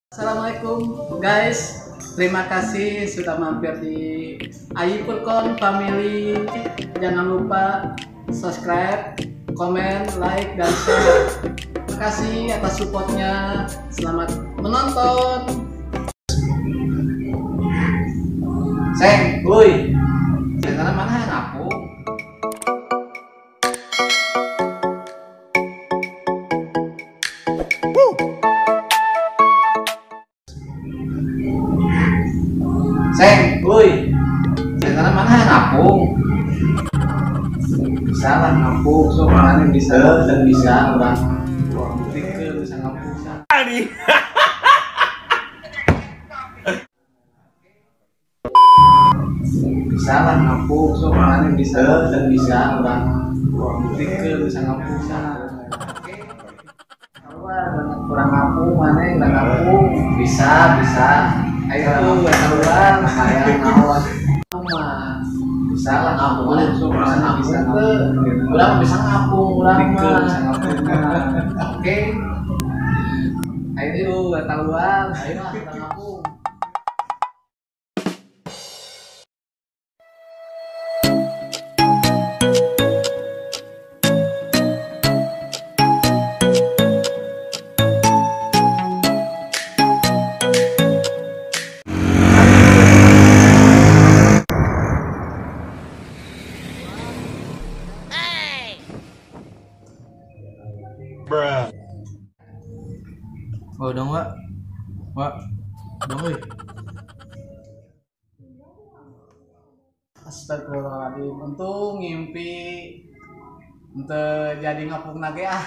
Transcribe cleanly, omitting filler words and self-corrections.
Assalamualaikum guys, terima kasih sudah mampir di Ayi Purkon Family. Jangan lupa subscribe, komen, like, dan share. Terima kasih atas supportnya. Selamat menonton. Seng, woi, sana mana yang aku? Seng, woi, sana mana yang ngapung? Bisa lah ngapung, so mana bisa dan bisa orang pikir bisa ngapung. Bisa lah ngapung, so mana bisa dan bisa orang pikir bisa ngapung. Kurang ngapung, mana yang nggak ngapung? Bisa, bisa. Ayo keluar, saya naon. Bisa lah ngapung, bisa bisa ngapung. Bisa ngapung, urang mah bisa ngapung. Oke. Ayo keluar, ayo lah kita ngapung. Bruh. Oh dong, Wak. Wak. Dong, woi. Astagfirullahaladzim. Untung ngimpi ente jadi ngapung nage ah.